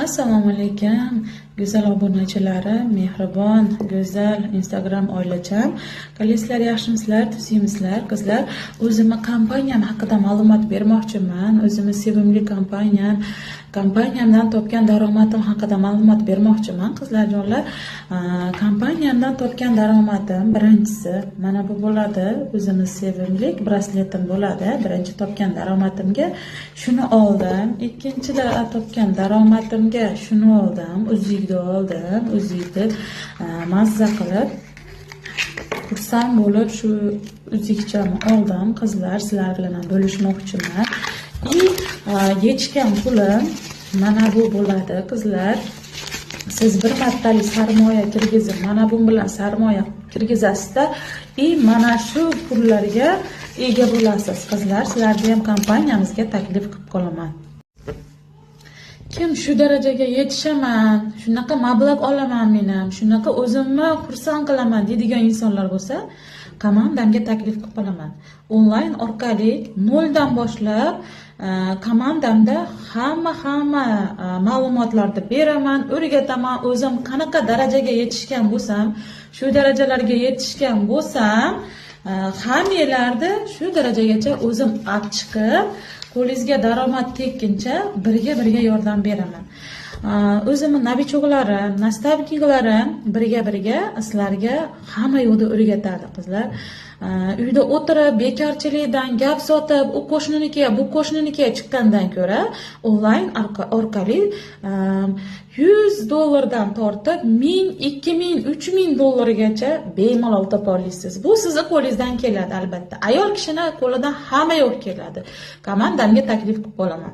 Assalomu alaykum, go'zal obunachilarim, mehribon, go'zal Instagram oilacham. Qalaysizlar, yaxshimisizlar, tuzukmisizlar? Qizlar, o'zimni kompaniyam haqida ma'lumot bermoqchiman. O'zimni sevimli kompaniyam, kompaniyamdan topgan daromadim haqida ma'lumot bermoqchiman. Qizlarjonlar, kompaniyamdan topgan daromadim birinchisi mana bu bo'ladi. O'zimni sevimli brasletim bo'ladi. Birinchi topgan daromatimga shuni oldim. Ikkinchi topgan daromatimga shuni oldim. Uzukni oldim. Uzukni mazza qilib, xursand bo'lib shu uzukchani oldim. Qizlar, sizlar bilan ham bo'lishmoqchiman. И yechgan pulim mana bu bo'ladi, qizlar. Siz bir martalik sarmoya kirgizib, mana bu bilan sarmoya kirgizasizda и mana shu pullarga ega bo'lasiz, qizlar. Sizlarni ham kompaniyamizga taklif qilib qolaman. Kim shu darajaga yetishaman, shunaqa mablag' olaman men ham, shunaqa o'zimni xursand qilaman deydigan insonlar bo'lsa, komandamga taklif qilib qolaman. Onlayn orqali noldan boshlab komandamda hamma ma'lumotlarni beraman, o'rgataman. O'zim qanaqa darajaga yetishgan bo'lsam, shu darajalarga yetishgan bo'lsam, hammanglarni shu darajagacha o'zim olib chiqib, qo'lingizga daromad tekkincha birga birga yordam beraman. O'zimni новичок larim, наставник larim birga birga sizlarga hamma yo'lda o'rgatadi, qizlar. Uyda o'tirib, bekorchilikdan gap sotib, u qo'shninikiga, bu qo'shninikiga chiqqandan ko'ra, onlayn orqali 100 dollardan tortib 1000, 2000, 3000 dollargacha bemalol topa olasiz. Bu sizni qo'lingizdan keladi, albatta. Ayol kishini qo'lidan hamma yo'q keladi. Komandamga taklif qilib qolaman.